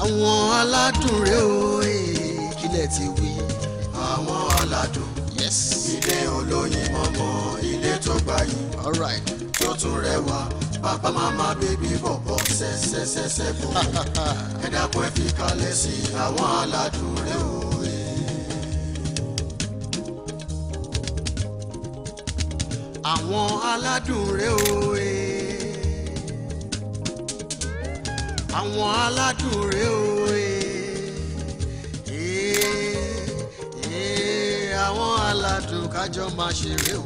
Àwọn aládùn rèé o, kílẹ̀ ti wí. Àwọn aládùn. Yes. Ilé olóyin mọ́mọ́, ilé tó gbayì. All right. Tó tún rẹwà, bàbá, màmá, baby, bọ̀bọ̀, ṣẹṣẹṣẹṣẹ bò. Ẹ dákun, ẹ fi kalẹ̀ sí àwọn aládùn rèé o. Àwọn aládùn rèé o. Àwọn aládùn rèé o. Àwọn aládùn kájọ máa ṣeré o.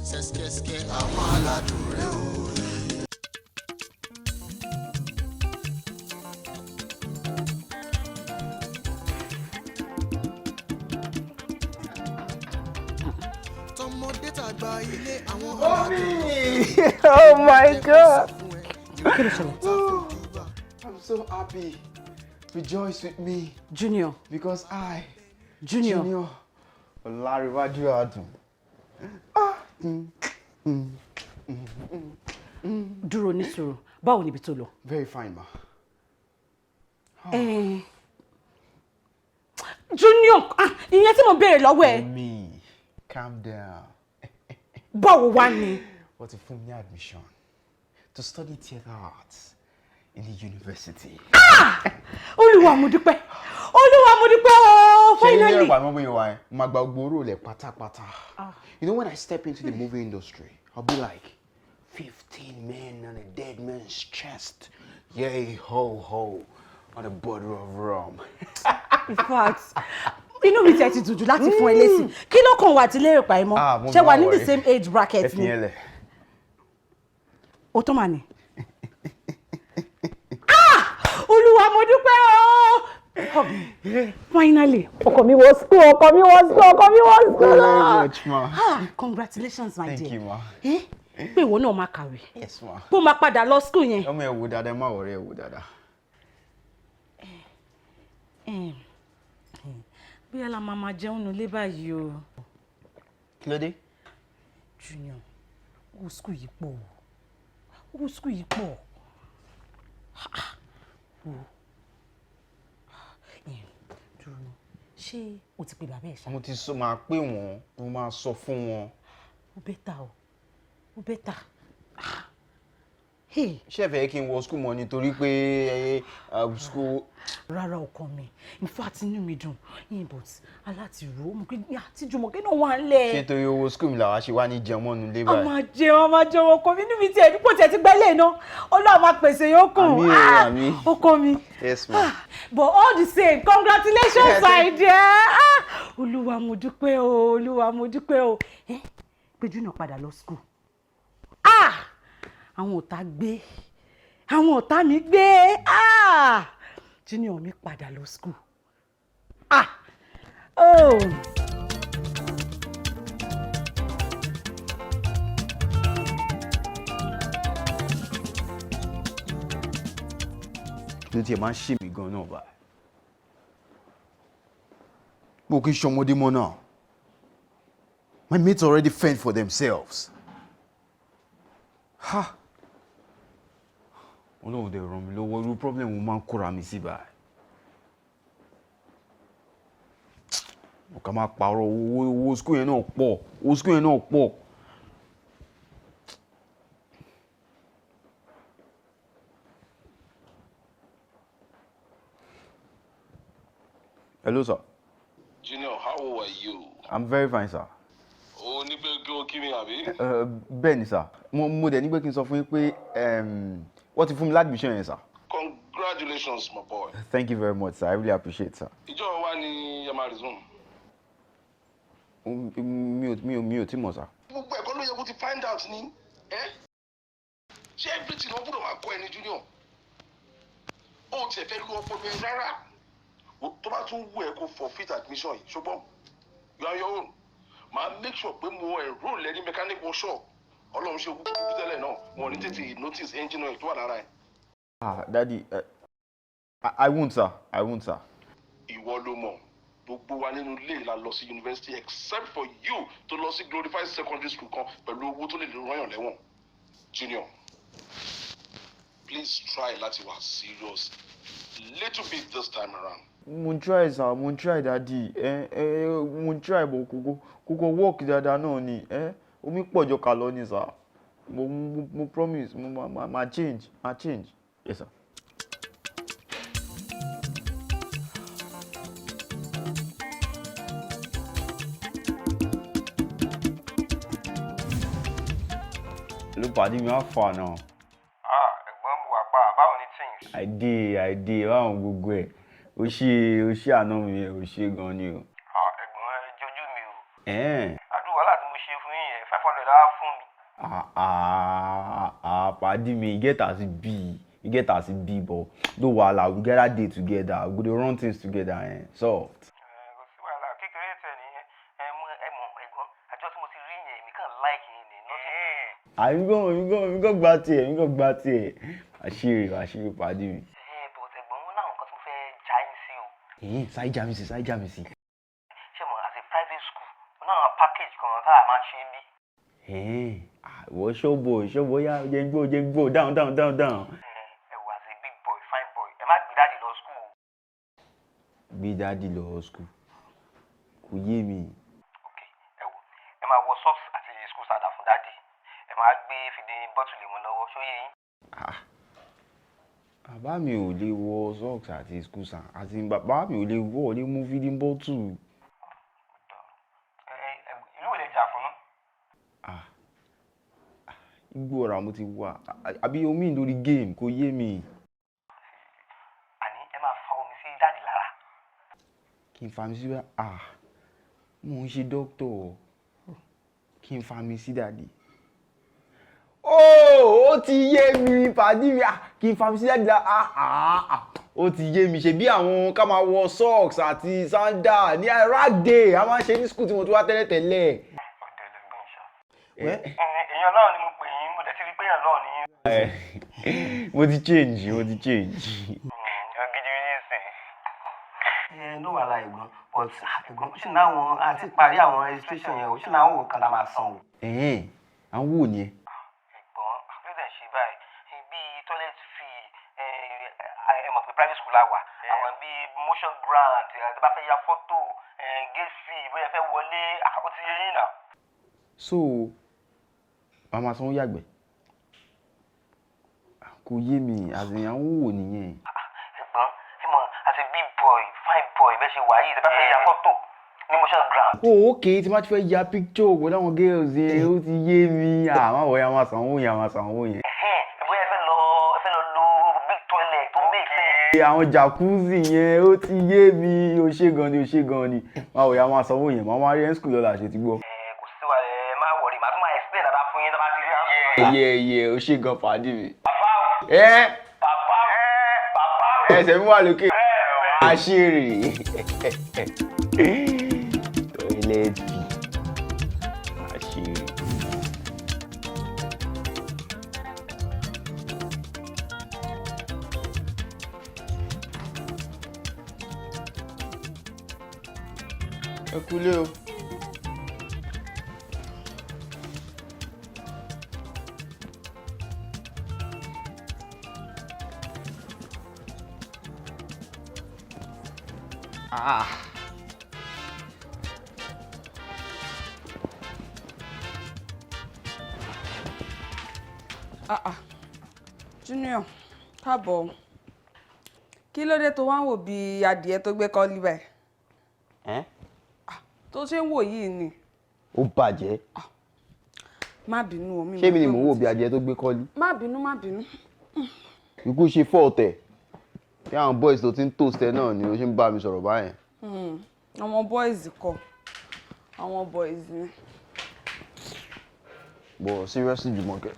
Ṣẹ́ṣkẹ́ṣkẹ́ àwọn aládùn rèé o. Tọmọdé tàgbà ilé àwọn Mommy! Oh my God! Kí ló ṣẹlẹ̀? I'm so happy. Rejoice with me Junior. Because I, Junior. Junior Olariwaju Adun. Dúró ní sùúrù, báwo níbi tó lọ? Very fine, ma. Junior, ah, ìyẹn tí mo béèrè lọ́wọ́ ẹ. Mommy, calm down. Báwo wá ni? Wọ́n ti fún mi ní admission to study theatre arts in the university. Olúwa, mo dúpẹ́, Olúwa, mo dúpẹ́ o, Ṣé ní finally. ẹ̀wà mọ́ bóyá wà ẹ́, máa gba gbogbo role ẹ̀ pátápátá. You know, when I step into the movie industry, I'll be like 15 men on a dead man's chest. Yay ho ho on a bottle of rum. In fact, inú mi tiẹ̀ ti dùn jù láti fún ẹ lésì. Kí ló kàn wá tí lérò pa ẹ mọ́? Ah, mo Ṣé wà máa ní the worry. same age Ẹ bracket fi ni? yẹn lẹ̀. O tó mà ní. Ah! Olúwa, mo dúpẹ́ o. Hug me. Finally, ọkọ mi wọ school, ọkọ mi wọ school, ọkọ mi wọ school. Thank you very much, ma. Ah, congratulations, my Thank dear. you, ma. Eh? Pé ìwọ náà máa kàwé. Yes, ma. Kó máa padà lọ school yẹn. Ọmọ ẹ wò dáadáa, ẹ má worry, ẹ wò dáadáa. Bóyá la máa máa jẹun nulẹ̀ báyìí o. Kí ló dé? Junior, owó school yìí pọ̀ o. Owó school yìí pọ̀. Ah, wo. Dúró ná. Ṣé o ti pe bàbá ẹ̀ ṣá? Mo ti sọ, máa pè wọ́n, mo máa sọ fún wọn. Ó better o. Ó better. Ah. Hey. Ṣé ẹ fẹ́ kí n wọ school mọ́ nítorí pé school? Rárá, ọkọ mi, in fact, inú mi dùn yín, but aláti rò ó mọ̀ pé àti Jùmọ̀kẹ́ náà wà ń lẹ̀. Ṣé torí owó school mi làwa ṣe wá ní jẹun mọ́nu ilé A báyìí? máa jẹun, a máa jẹun, ọkọ mi. Inú mi tiẹ̀ dípò tiẹ̀ ti gbẹ́lẹ̀ iná, Ọlọ́run máa pèsè yókù. Àmín o, Ah, àmín. ọkọ mi. Yes, ma. Ah, but all the same, congratulations, my dear. Ah, Olúwa, mo dúpẹ́ o, Olúwa, mo dúpẹ́ o. Ẹ pé Junior padà lọ school. Ah, àwọn ọ̀tá gbé, àwọn ọ̀tá mi gbé. Ah, Junior mi padà lọ school. Ah, oh. Ló tiẹ̀ máa ń ṣe mí gan náà báyìí. Mo kì í ṣọmọdé mọ́ náà. My mates already fend for themselves. Ha! Ọlọ́run dẹ̀ ràn mí lọ́wọ́, irú problem wo máa ń kóra mi sí báyìí? Mo kà máa pààrọ̀ owó, owó school yẹn náà pọ̀, owó school yẹn náà pọ̀. Hello, sir. Junior, how are you? I'm very fine, sir. O ní pé kí o kí mi, àbí? Bẹ́ẹ̀ ni, sir. Mo dẹ̀ ní pé kí n sọ fún yín pé wọ́n ti fún mi l'admission yẹn, sir. Congratulations, my boy. Thank you very much, sir. I really appreciate, sir. Ìjọ wa ni ẹ máa resume? Mi ò tí mọ̀, sir. Gbogbo ẹ̀kọ́ ló yẹ kó ti find out ni. Ẹ́ ṣé everything wọn gbọ́dọ̀ máa kọ́ ẹni, Junior? O ò tiẹ̀ fẹ́ lu ọpọlọ ẹ rárá. Tó bá tún wù ẹ́ kó forfeit admission yìí, ṣùgbọ́n you are your own. Màá make sure pé mo enroll ẹ ní mechanic workshop. Ọlọ́run ṣe kúkú dúdú tẹ́lẹ̀ náà, wọn ò ní tètè notice engine oil tó wà lára ẹ̀. Ah, Daddy, I won't, sir. I won't, sir. Ìwọ ló mọ̀. Gbogbo wa nínú ilé la lọ sí university except for you tó lọ sí glorified secondary school kan pẹ̀lú owó tó lè rán yàn lẹ́wọ̀n. Junior, please try láti wà serious little bit this time around. Mo ń try, sir. Mo ń try, Daddy. Mo ń try, but kò work dáadáa náà ni. Omi pọ̀ jọ kà lọ ni, sir. Mo promise, mo ma change, ma change. Yes, sir. Ló pàdé mi, wá fà náà. Ah, ẹ̀gbọ́n, mo wà pa. Báwo ni things? I dey, I dey, báwọn gbogbo ẹ̀. O ṣe, o ṣe àná mi, o ṣe gan ni o. Ah, ẹ̀gbọ́n, ẹ jojú mi o. Ẹ̀ẹ́n. Àdúrà wàhálà tí mo ṣe fún yín yẹn, 500 á fún mi. Ah ah ah, padi mi, e get as e be, e get as e be, but no wahala, we gather dey together, we go dey run things together, eh, soft. Ẹ kò sí wàhálà, kékeré tẹ̀ nìyẹn. Ẹ mú ẹ mọ̀ ẹ̀gbọ́n, àjọ tí mo ti rí yẹn, èmi kàn like yín ni, nothing. Àmì gan gba tiẹ̀, èmi gan gba tiẹ̀, àṣírí, àṣírí, padi mi. Ẹ but ẹ̀gbọ́n, ó láwọn nǹkan tí mo fẹ́ já yín sí o. Ẹ̀hìn, sáyé já mi sí, sáyé já mi sí. Ṣé mo as a private school, mo náà package kan tá a máa ṣe ń bí. Ẹ̀hìn, ah, ìwọ ṣọ́bọ̀, ṣọ́bọ̀ yá, jẹ́ ń gbọ́, jẹ́ ń gbọ́, down, down, down, down. Ẹ wò, as a big boy, fine boy, ẹ má gbé daddy lọ school o. Gbé daddy lọ school, kò yé mi. Ok, ẹ wò, ẹ máa wọ socks àti school sandal fún daddy. Ẹ máa gbé feeding bottle lé wọn lọ́wọ́, ṣó yé yín? Ah, bàbá mi ò lè wọ socks àti school sandal àti bàbá mi ò lè wọ, ò lè mú feeding bottle. Ẹ ẹ ìlú wo lẹ jà fún náà? Ah, igbó ọ̀rà mo ti wà, àbí omi lórí game, kò yé mi. Àní ẹ máa fa omi sí daddy lára. Kí n fa mi sí? Ah, mo ń ṣe doctor, kí n fa mi sí daddy? Oh, ó ti yé mi, pàdí mi. Ah, kí n fa mi sí daddy lára. Ah ah ah, ó ti yé mi. Ṣe bí àwọn ká máa wọ socks àti sandal ní rag day a máa ń ṣe ní school tí mo ti wá tẹ́lẹ̀tẹ́lẹ̀. Ọ̀dẹ̀ lẹ̀gbọ́n ìṣá. Èèyàn náà ni mo pè yín, mo dẹ̀ ti rí pé èèyàn náà ni yín. Mo ti change, mo ti change. Gidi ní ìsìn. Ẹ ló wà láì ẹ̀gbọ́n, but ẹ̀gbọ́n, ó sì náwọn àti parí àwọn registration yẹn, ó sì náwọn òwò kan la máa san o. Ẹ̀hẹ́n, àwọn wo ni ẹ? Ẹ̀gbọ́n, ló dẹ̀ ṣe báyìí bíi toilet fee, ẹ mọ̀ pé private school la wà, àwọn bíi motion grant, ẹ bá fẹ́ ya fọ́tò, gate fee, bóyá ẹ fẹ́ wọlé, ó ti yé yín náà. So màá máa sanwó yàgbẹ́? Kò yé mi, àti àwọn wo nìyẹn? Ẹ̀gbọ́n, ẹ mọ̀ as a big boy, fine boy bẹ́ẹ̀ ṣe wà yìí, ẹ bá fẹ́ ya fọ́tò ní motion grant. Oh, ok, tí má ti fẹ́ ya picture pẹ̀lú àwọn girls yẹn, ó ti yé mi. Àmọ́ àwọn yẹn a máa sanwó yẹn, a máa sanwó yẹn. Bóyá ẹ fẹ́ lọ lo big toilet tó make sense. Àwọn jacuzzi yẹn, ó ti yé mi. Ó ṣe gan ni, ó ṣe gan ni. Máa wọ̀ ya, máa sanwó yẹn, máa wá rí ẹ́ school lọ́la, ṣe ti gbọ́? Ẹ kò sí wa, ẹ má worry, màá tún máa explain dáadáa fún yín tó bá ti rí àwọn. Ẹyẹ ẹyẹ, ó ṣe gan, pàdé mi. Bàbá o. Ẹ Bàbá o. Bàbá o. ẹsẹ̀ mi wà lókè. Àṣírí. Toilet fee. Àṣírí. Ẹ kúlé o. Ah. Ah ah, Junior, káàbọ̀. Kí ló dé tó wá ń wò bí adìẹ tó gbé kọ́lí báyìí? Ẹ́ Tó ṣe ń wò yìí ni. Ó bàjẹ́. Má bínú o, mi Ṣé mi ni mọ̀ mò pé ń wò bí adìẹ tó gbé kọ́lí? Má bínú, má bínú. Ikú ṣe fọ́ọ̀tẹ̀. Tí àwọn boys tó ti ń toast ẹ náà ni ó ṣe ń bá mi sọ̀rọ̀ báyẹn. Àwọn boys kọ́, àwọn boys ni. But seriously, Jùmọ̀kẹ́,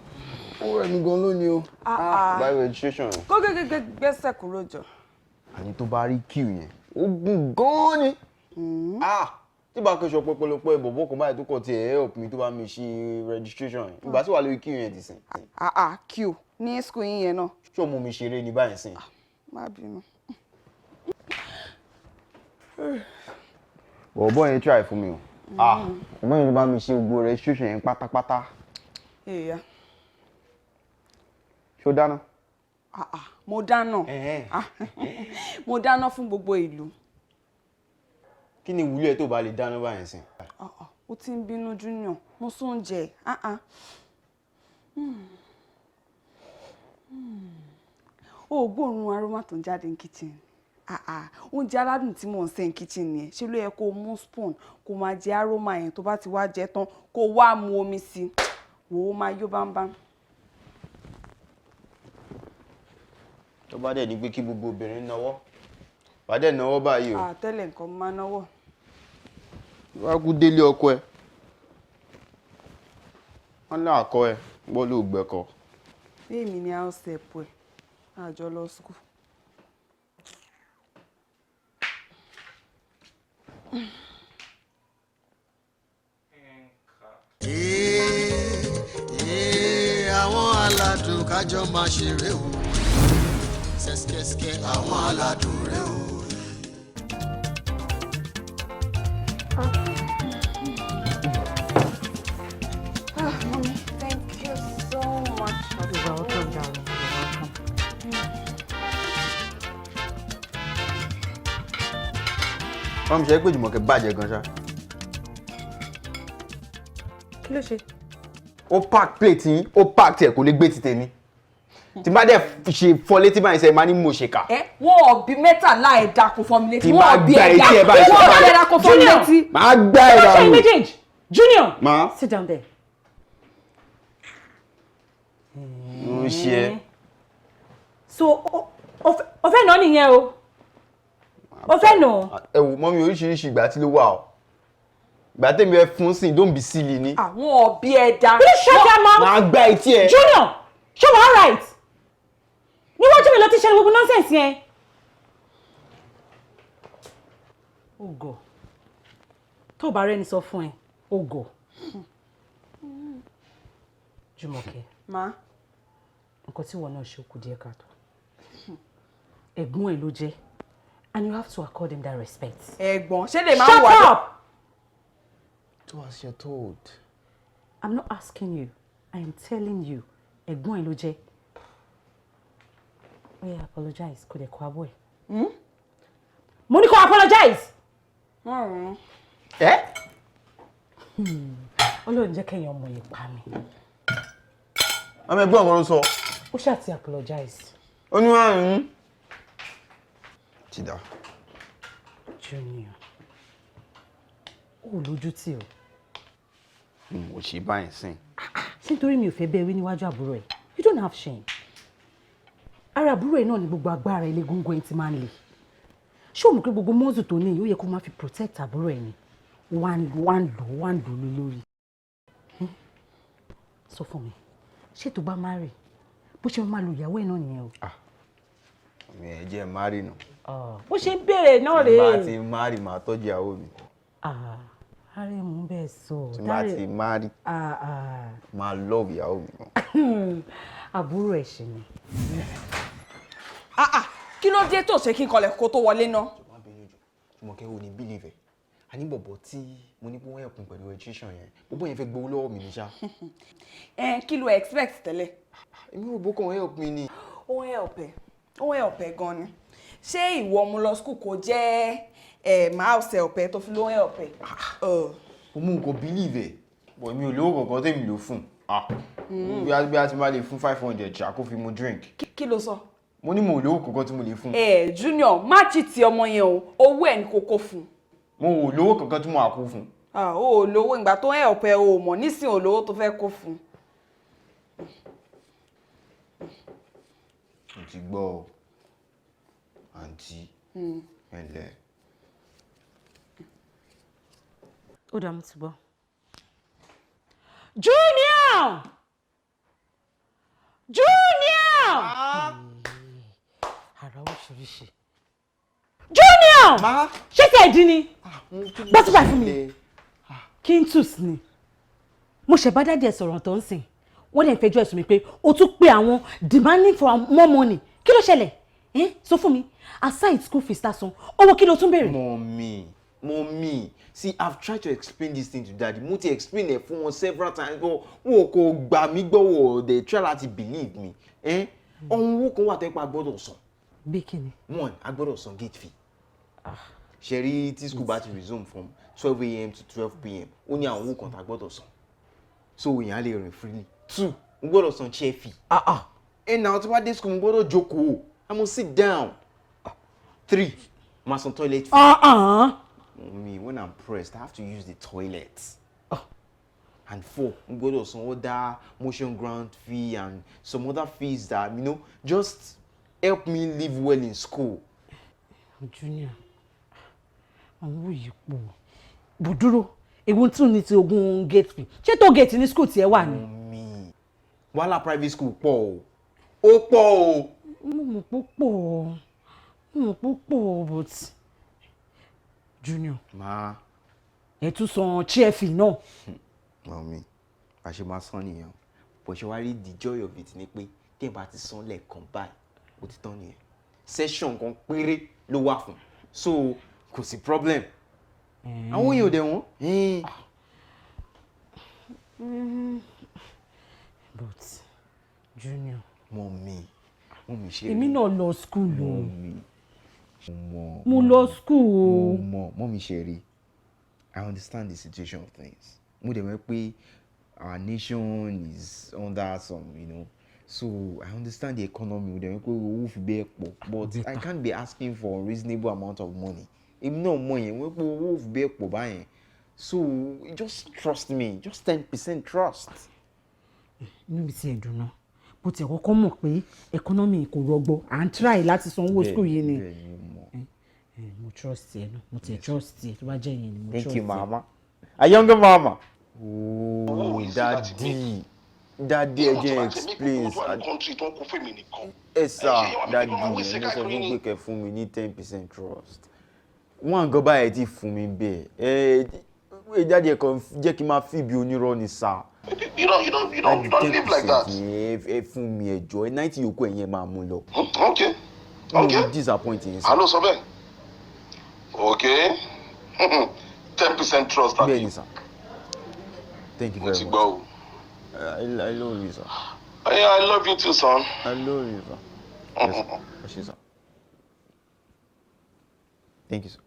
ó rẹ̀ mí gan lónìí o. Ah, ah. By registration. Kó gẹ́gẹ́ gbẹ́sẹ̀ kúrò jọ. Àní tó bá rí queue yẹn, ó gùn gan ni. Ah! Tí bá kẹ́sọ̀ pẹ́pẹ́lọpẹ́ bọ̀bọ̀ kan báyìí tó kọ̀ tiẹ̀ help mi tó bá mi ṣe registration yẹn. Ìgbà tí wà lórí queue yẹn ti sìn. Ah ah, queue ní school yín yẹn náà. Ṣé o mú mi ṣeré ní báyìí sìn? Má bínú. Bọ̀bọ̀ yẹn try fún mi o. Ah, ọmọ yẹn ló bá mi ṣe gbogbo registration yẹn pátápátá. Èèyàn. Ṣé o dáná? Ah ah, mo dáná. Ah, mo dáná fún gbogbo ìlú. Kí ni ìwúlò ẹ tó bá lè dáná báyìí sìn? Ah ah, ó ti ń bínú Junior, mo sún oúnjẹ. Ah ah. O ò gbóòórùn aroma tó ń jáde ní kitchen. Ah ah, oúnjẹ aládùn tí mò ń sè ní kitchen nìyẹn. Ṣé ló yẹ kó o mú spoon kó máa jẹ aroma yẹn, tó bá ti wá jẹ tán kó wá mu omi sí i. Wò ó máa yó bámbám. Tó bá dẹ̀ ní pé kí gbogbo obìnrin náwó, wà á dẹ̀ náwó báyìí o. Ah, tẹ́lẹ̀ nǹkan máa náwó. Wá kú délé ọkọ ẹ. Wọ́n lá àkọ ẹ, gbọ́ ló gbẹ̀kọ. Bí èmi ni house help ẹ̀, àjọ lọ school. Ee, àwọn aládùn kájọ máa ṣeré o, ṣẹ́ṣkẹ́ṣkẹ́ àwọn aládùn rẹ o. Ah, mommy, thank you so much for the You're welcome, darling. You're welcome. Wọ́n mi ṣe pé Jùmọ̀kẹ́ bàjẹ́ gan ṣá. Kí ló ṣe? Ó pack plate yín, ó pack tiẹ̀, kò lè gbé ti tèmi. Tí n bá dẹ̀ ṣe fọ́ létí báyìí sẹ́yìn, máa ní mo ṣèkà. Ẹ wọ́n ọ̀bí mẹ́tàlá ẹ̀dá kò fọ́ mi létí. Tí Wọ́n bá ọ̀bí gbá ẹ̀dá. etí ẹ báyìí, Wọ́n ọ̀bí ẹ̀dá kò fọ́ mi Junior! létí. Màá gbá ẹ̀ Kí ló ṣe dànù. méjèèjì? Junior! Má. Sit down there. Mo ń ṣe ẹ. So, o fẹ́ nà nìyẹn o. O fẹ́ nà. Ẹ wò mọ́mi, oríṣiríṣi ìgbà tí ló wà o. Ìgbà tèmi ẹ fún sí, don't be silly ni. Àwọn ọ̀bí ẹ̀dá. Will you shut your mouth? Màá gbá etí ẹ. Junior! Ṣé wàá right? Níwájú mi ló ti ṣe gbogbo nonsense yẹn. O gọ̀. Tó o bá rẹ́ni sọ fún ẹ, o gọ̀. Jùmọ̀kẹ́, Ma. nǹkan tí ìwọ náà ṣe ó kù díẹ̀ káàtó. Ẹ̀gbọ́n ẹ̀ ló jẹ́ and you have to accord him that respect. Ẹ̀gbọ́n, ṣé lè máa Shut wà. up! Do as you're told. I'm not asking you. I am telling you. Ẹ̀gbọ́n ẹ̀ ló jẹ́. Ó yá, apologize, kò dẹ̀ kó abọ́ ẹ̀. Mo ní kó apologize! Ẹ? Ọlọ́run jẹ́ kẹ́yìn ọmọ yìí pa mi. Ọmọ ẹgbọ́n kan ló sọ. Ó ṣáà ti apologize. Ó ní wàá rìn. Ti dà. Junior. Ó lójú tì o. Mo ṣe báyìí sìn. Ṣé nítorí mi ò fẹ́ bẹ́ẹ̀ wí níwájú àbúrò ẹ̀? You don't have shame. Ara àbúrò ẹ̀ náà ni gbogbo agbára ilé góńgó ẹ̀ ti máa ń le. Ṣé o mọ̀ pé gbogbo mọ́ọ̀sù tó ní yìí ó yẹ kó máa fi protect àbúrò ẹ̀ ni? Wá ń lò wá ń lò lé lórí. Sọ fún mi, ṣé tó bá marry, bó ṣe máa lo ìyàwó ẹ̀ náà nìyẹn o? Mi ẹ̀ jẹ́ marry nù. Bó ṣe ń béèrè náà Tí n bá rèé. ti marry, màá tọ́jú ìyàwó mi. Ah, ààrẹ mú bẹ́ẹ̀ sọ. Tí n bá ti marry, Ah, ah. màá love ìyàwó mi gan. Àbúrò ẹ̀ ṣì ni. Ah ah, kí ló dé tó ṣe kí n kọlẹ̀ kó tó wọlé náà? Má bínú jù. Jùmọ̀kẹ́, ò ní believe ẹ̀. A ní bọ̀bọ̀ tí mo ní pé wọ́n ẹ̀kún pẹ̀lú registration yẹn. Bọ̀bọ̀ yẹn fẹ́ gbowó lọ́wọ́ mi ní ṣá. Ẹ kí ló expect tẹ́lẹ̀? Èmi ò bó kàn help mi ni. Ó ń help ẹ, ó ń help ẹ gan ni. Ṣé ìwọ mú lọ school kò jẹ́ ẹ̀ máa house help ẹ tó fi ló ń help ẹ? Mo mú nǹkan believe ẹ̀. Bọ̀ mi ò lówó kankan tèmi lò fún. Ah. Bí a ti máa lè fún 500 ṣá kó fi mu drink. Kí ló sọ? Mo ní mo ò lówó kankan tí mo lè fún. Ẹ Junior, má cheat ọmọ yẹn o, owó ẹ̀ ní kókó fún. Mo ò lówó kankan tí mo à kó fún. Ah, o ò lówó ìgbà tó ń help ẹ, o ò mọ̀ nísìnyí ò lówó tó fẹ́ kó fún. Mo ti gbọ́ o. Àǹtí. Ẹ ǹlẹ́. Ó dàá, mo ti gbọ́. Junior! Junior! Ara oríṣiríṣi. Junior! Ma. Ṣé tí ẹ dín ni? Bọ́ síbà fún mi. Ṣe. Quintus ni. Mo ṣẹ̀ bá daddy ẹ̀ sọ̀rọ̀ tó ń sìn. Wọ́n dẹ̀ ń fẹjọ́ ẹ̀sùn mi pé o tún pé àwọn demanding for more money. Kí ló ṣẹlẹ̀? Ẹ́, sọ fún mi, aside school fees lásán, owó kí ló tún béèrè? Mommy, mommy, see, I've tried to explain this thing to daddy. Mo ti explain ẹ̀ fún wọn several times, but wọn kò gbà mí gbọ́, wọ́n they try láti believe me. Eh? Ohun owó kan wà tó yẹ pé a gbọ́dọ̀ san. Bí kíni? One, a gbọ́dọ̀ san gate fee. Ṣé rí, tí school bá ti resume from 12 a.m. to 12 p.m., ó ní àwọn owó kan tá a gbọ́dọ̀ san. So èèyàn á lè rìn freely. Two, mo gbọ́dọ̀ san chair fee. Ah ah. Ẹ náà, tí wọ́n bá dé school, mo gbọ́dọ̀ jókòó. I must sit down. Three, máa san toilet fee. Ah ah. Me, when I'm pressed, I have to use the toilet. And four, mo gbọ́dọ̀ san other motion ground fee and some other fees that just help me live well in school. Junior, àwọn owó yìí pọ̀. Bùdúró, èwo tún ní ti ogun gate fee? Ṣé tó gate ní school tiẹ̀ wà ní? Mummy, wàhálà private school pọ̀ o. Ó pọ̀ o. Mo mọ̀ púpọ̀, mo mọ̀ púpọ̀, but Junior, Ma, ẹ tún san chair fee náà. Mummy, bá ṣe máa san nìyẹn. Bó ṣe wá rí, the joy of it ni pé tí ẹ bá ti san lẹ́ẹ̀kan báyìí, ó ti tán nìyẹn. Session kan péré ló wà fún. So, kò sí problem. Àwọn èèyàn ò dẹ̀ wọ́n. But Junior, Mummy, mummy, ṣe èmi náà lọ school o. Mummy, mo Mo lọ school o. Mo mọ̀, mummy, ṣe rí. I understand the situation of things. Mo dẹ̀ mọ̀ pé our nation is under some. So I understand the economy. Mo dẹ̀ mọ̀ pé owó fi bẹ́ẹ̀ pọ̀. But I can't be asking for unreasonable amount of money. Èmi náà mọ̀ yẹn, wọ́n pé owó fi bẹ́ẹ̀ pọ̀ báyẹn. So just trust me, just 10% trust. Inú mi ti ẹ̀ dùn náà, bó tiẹ̀ kọ́kọ́ mọ̀ pé economy kò rọgbọ, à ń try láti san owó school yìí ni. Bẹ́ẹ̀ ni, mo mọ̀. Mo trust ẹ náà, mo tiẹ̀ trust ẹ, tó bá jẹ́ yẹn ni mo Thank trust you, ẹ. mama. A younger mama. Oh, Easy láti daddy. Daddy, ẹ jẹ́ explain. Country tó ń kó fèmí nìkan. Ẹ sà, daddy, ẹ ní sọ fún pé kẹ́ fún mi ní 10% trust. Wọ́n àgọ́ báyìí ti fún mi bẹ́ẹ̀. Ẹ daddy, ẹ kàn jẹ́ kí n máa fi bí onírọ́ ni sà. You don't live like that. Ẹ fún mi, ẹ jọ̀ọ́, ẹ 90 yòókù, ẹ̀yẹn máa mú lọ. Okay. Mo Okay. disappoint yín sà. Àlọ́ sọ bẹ́ẹ̀. Okay. 10% trust, àbí? Bẹ́ẹ̀ ni sà. Thank you Mo very ti much. gbọ́ o. I love you, sir. Yeah, I love you too, son. I love you, sir. Yes, sir. Ẹ ṣé, sir. Thank you, sir.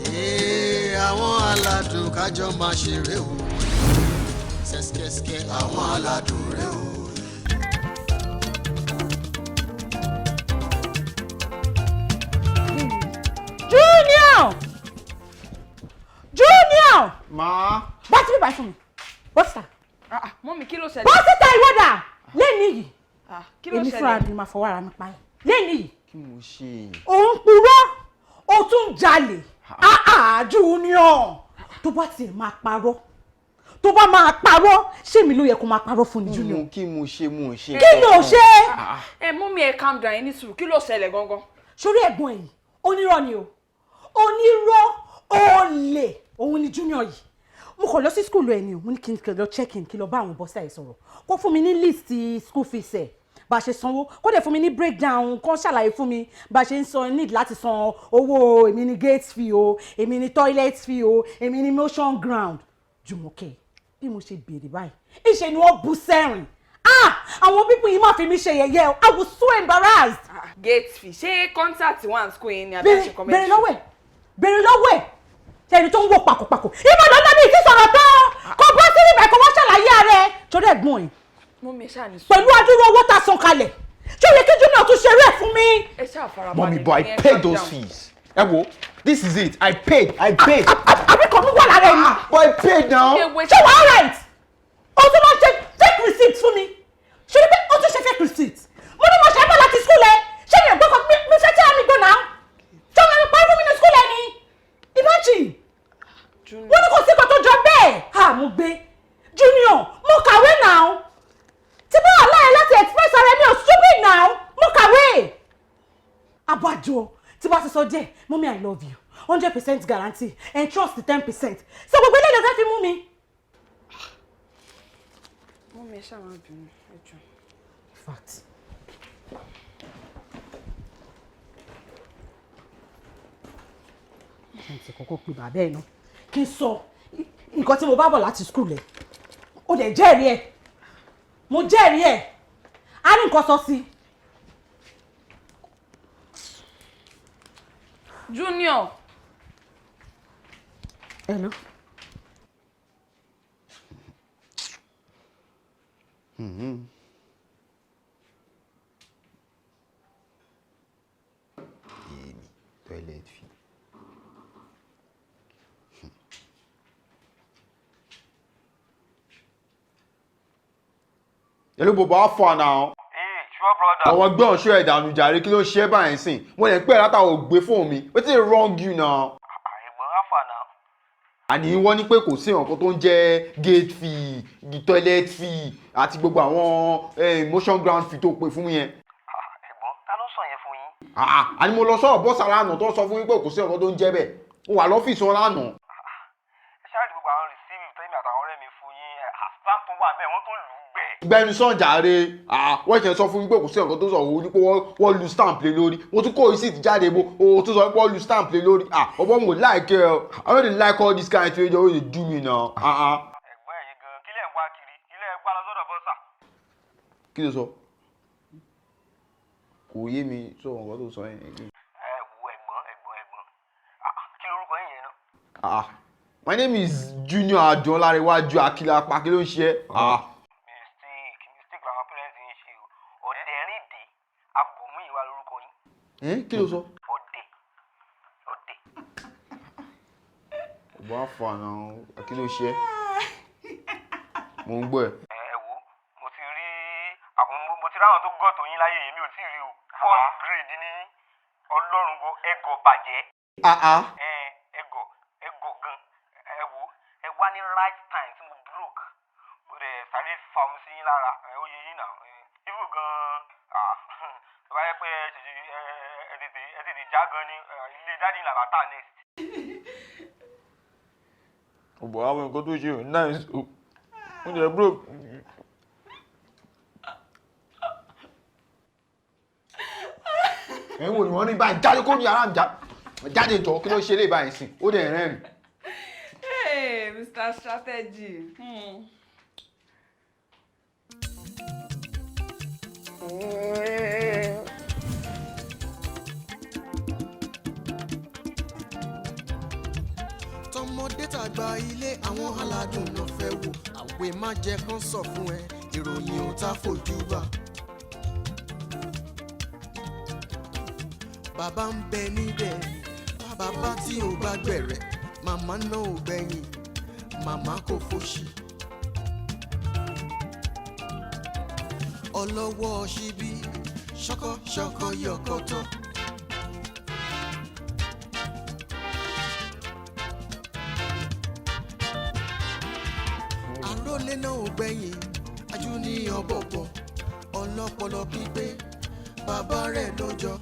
Ee, àwọn aládùn kájọ máa ṣeré o, ṣẹ́ṣkẹ́ṣkẹ́ àwọn aládùn rẹ o. Junior! Junior! Ma. Bọ́ síbí báyìí fún mi. Bọ́ síta. Ah, ah, mummy, kí ló ṣẹlẹ̀? Bọ́ síta, ìwọ́dà lẹ́ni yìí. Ah, kí ló Èmi fúnra ṣẹlẹ̀? mi máa fọwọ́ ara mi pa ẹ̀ lẹ́ni yìí. Kí mo ṣe? Ò ń purọ́, ó tún jalè. Ah ah, Junior, tó bá tiẹ̀ máa parọ́, tó bá máa parọ́, ṣé mi ló yẹ kó máa parọ́ fún ni, Junior? Mo kí mo ṣe? Mo ṣe. Kí ló ṣe? Ẹ mummy, ẹ calm down, ẹ ní sùúrù, kí ló ṣẹlẹ̀ gangan? Sórí ẹ̀gbọ́n ẹ̀yìn, onírọ́ ni o, onírọ́, olè òun ni Junior yìí. Mo kàn lọ sí school ẹ̀ ni o, mo ní kí n lọ check in, kí n lọ bá àwọn bursar ẹ̀ sọ̀rọ̀, kó fún mi ní list school fees ẹ̀, bá a ṣe sanwó, kó dẹ̀ fún mi ní breakdown, kó ṣàlàyé fún mi bá a ṣe ń san, need láti san owó, èmi ní gate fee o, èmi ní toilet fee o, èmi ní motion ground. Jùmọ̀kẹ́, bí mo ṣe béèrè báyìí, ìṣe ni wọ́n bú sẹ́rìn. Ah, àwọn people yìí máa fi mí ṣe yẹ̀yẹ́ o. I was so embarrassed. Ah, gate fee, ṣé concert wà ní school yẹn ni àbí Béèrè ṣe béèrè lọ́wọ́ ẹ̀, béèrè lọ́wọ́ ẹ̀. Ṣe ẹni tó ń wò pàkópàkó ìbàdàn náà ní ìtí sọ̀rọ̀ tán, kò bọ́ sí ibẹ̀, kò wọ́n ṣàlàyé ara ẹ̀ torí ẹ̀gbọ́n ẹ̀ Mummy, ẹ ṣáà ní sùúrù. Pẹ̀lú adúrú owó tá a san kalẹ̀, ṣé ó yẹ kí Junior tún ṣeré ẹ̀ fún mi? Ẹ ṣáà farabalẹ̀. Mommy, but I ẹ paid calm those down. fees. Ẹ wo, this is it. I paid. I paid. Àbí kàn mí wà lára ẹ̀ ni? But I paid now. Ṣé wait- Ṣé wàá right? O tún máa ṣe fake receipt fún mi. Ṣé o ní pé o tún ṣe fake receipt? Mo ní mo ṣe é bọ̀ láti school ẹ, ṣé mi ò gbọ́ kan mi fẹ́ tí a mi gbọ́ náà? Ṣé o máa mi parí fún mi ní school ẹ ni? Imagine, wọ́n ní kò sí kan tó jọ bẹ́ẹ̀. Ha, mo gbé. Junior, mo kàwé náà, tí bá wà láyé láti express ara mi ò stupid now. Mo kàwé. kàwé. Abájọ tí bá ti sọ díẹ̀, "Mummy, I love you," 100% guarantee and trust 10%. So gbogbo eléyìí ló fẹ́ fi mú mi. Mummy, ẹ ṣáà má bínú, ẹ jọ̀ọ́. In fact, kí n ti kọ́kọ́ pe bàbá ẹ̀ náà, kí n sọ nǹkan tí mo bá bọ̀ láti school ẹ̀. Ó dẹ̀ jẹ́rìí ẹ̀, mo jẹ́rìí ẹ̀, á ní nǹkan sọ sí i. Junior. Hello. Èmi toilet fee. Hello, bọ̀bọ̀, how far now? Hey, sure brother. Àwọn gbé ọ̀ṣọ́ ẹ̀dànù jàre, kí ló ń ṣe é báyìí sìn? Mo lè pẹ́ látàwọn ògbé fóònù mi. Wetin dey wrong you now? Ẹ̀gbọ́n, how far now? Àní wọ́n ní pé kò sí nǹkan tó ń jẹ́ gate fee, toilet fee àti gbogbo àwọn motion ground fee tó pè fún mi yẹn. Ẹ̀gbọ́n, ta ló sọ yẹn fún yín? Ah, àní mo lọ sọ̀rọ̀ bọ́sà lánàá tó sọ fún mi pé kò sí nǹkan tó ń jẹ́ bẹ́ẹ̀. Mo wà lọ́fíìsì wọn lánàá. Ẹ ṣáà rí gbogbo àwọn receipt tẹ́mi àtàwọn ọ̀rẹ́ mi fún yín, stamp tó wà bẹ́ẹ̀, wọ́n tó lù ú gbẹ̀. Gbẹnu sàn jàre. Ah, wọ́n ṣe sọ fún mi pé kò sí nǹkan tó sọ òun ní pé wọ́n lu stamp lé lórí. Mo tún kó receipt jáde, mo o tún sọ pé wọ́n lu stamp lé lórí. Ah, ọ̀bọ̀n mo like ẹ o. I no dey like all this kind thing wey dey do me now. Ah ah. Ẹ̀gbọ́n, ẹ̀yin gan, kí lẹ̀ ń wá kiri? Kí lẹ̀ ń wá lọ sọ́dọ̀ bọ́sà? Kí ló sọ? Kò yé mi, sọ nǹkan tó sọ yẹn. Ẹ wo, ẹ̀gbọ́n, ẹ̀gbọ́n, ẹ̀gbọ́n. Ah, kí lorúkọ yín yẹn náà? Ah, my name is Junior Adunlarewaju Akilapa. Kí ló ń ṣe ẹ́? Ah. Mistake, mistake làwọn parents yín ṣe o. Ọ̀dẹ̀rìndé Abòmíyìwá lorúkọ yín. Ẹ kí ló sọ? Ọ̀dẹ̀, ọ̀dẹ̀. Ọ̀bọ̀ àfọ̀ àná, kí ló ṣe ẹ́? Mo ń gbọ́ ẹ. Ẹ wo, mo ti rí àwọn, mo ti rí àwọn tó gọ̀tò yín láyé yìí, mi ò tí ì rí o. First grade ní Ọlọ́run gbọ́, ẹgọ̀ bàjẹ́. Ah ah. Ẹ ẹgọ̀, ẹgọ̀ gan. Ẹ wo, ẹ wá ní right time tí mo broke, mo dẹ̀ sáré fa omi sí yín lára. Ẹ ó yẹ yín náà. Ibù gan, ah, tó bá yẹ pé ẹ tètè, ẹ tètè já gan ni ilé daddy làbátà next. Ọ̀bọ̀ àwọn nǹkan tó ṣe ò nice o. Mo jẹ broke. Ẹ̀ ń wò ni wọ́n ní báyìí, jáde kó ní yàrá mi, jáde jọ. Kí ló ṣe lè báyìí sìn? Ó dẹ̀ rẹ́rìn. Hey, Mr. Strategy. Tọmọdé tàgbà, ilé àwọn aládùn ló fẹ́ wò. Àwẹ̀ má jẹ́ kán sọ fún ẹ, ìròyìn ò tá fojú bá. Bàbá ń bẹ níbẹ̀, bàbá tí ò bá gbẹ̀rẹ̀, màmá náà ò gbẹ̀yìn, màmá kò fòṣì. Ọlọ́wọ́ ṣíbí ṣọkọ ṣọkọ yọkọtọ. Àrólé náà ò gbẹ̀yìn, ajú ní ọ̀bọ̀bọ̀, ọlọ́pọlọ pípé, bàbá rẹ̀ lọ́jọ́.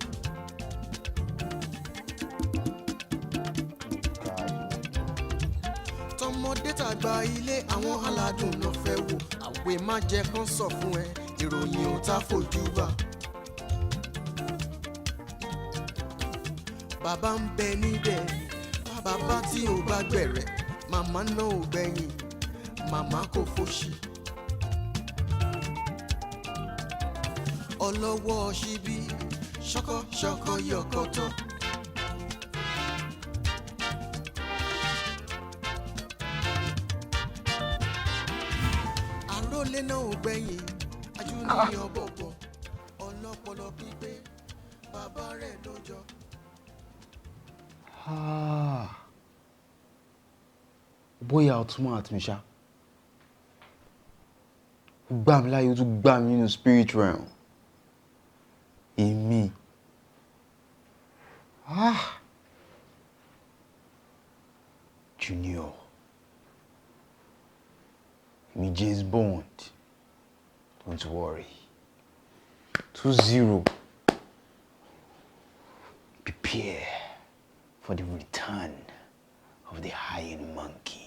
Tọmọdé tàgbà, ilé àwọn aládùn ló fẹ́ wò. Àwẹ̀ má jẹ́ kán sọ fún ẹ, ìròyìn ò tá fojú bá. Bàbá ń bẹ níbẹ̀, bàbá tí ò bá gbẹ̀rẹ̀, màmá náà ò gbẹ̀yìn, màmá kò fòṣì. Ọlọ́wọ́ ṣíbí ṣọkọ ṣọkọ yọkọtọ. Àrólé náà ò gbẹ̀yìn, ajú ní ọ̀bọ̀bọ̀, ọlọ́pọlọ pípé, bàbá rẹ̀ lọ́jọ́. Ah. Bóyá o tún máa tún ṣá. Ó gbà mí láyé, ó tún gbà mí nínú spirit realm. Èmi. Ah. Junior. Èmi James Bond. Don't worry. 2-0. Prepare for the return of the Iron Monkey.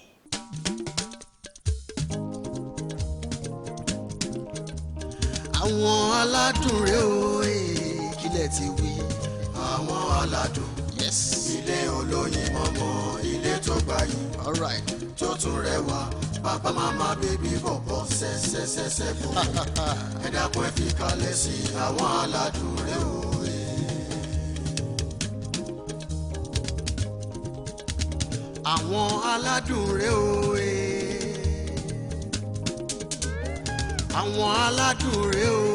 Àwọn aládùn rèé o, kílẹ̀ ti wí. Àwọn aládùn. Yes. Ilé olóyin mọ́mọ́, ilé tó gbayì. All right. Tó tún rẹwà, bàbá, màmá, bèbí, bọ̀bọ̀, ṣẹṣẹṣẹṣẹ bò. Ẹ dákun, ẹ fi kalẹ̀ sí àwọn aládùn rèé o. Àwọn aládùn rèé o. Àwọn aládùn rèé o.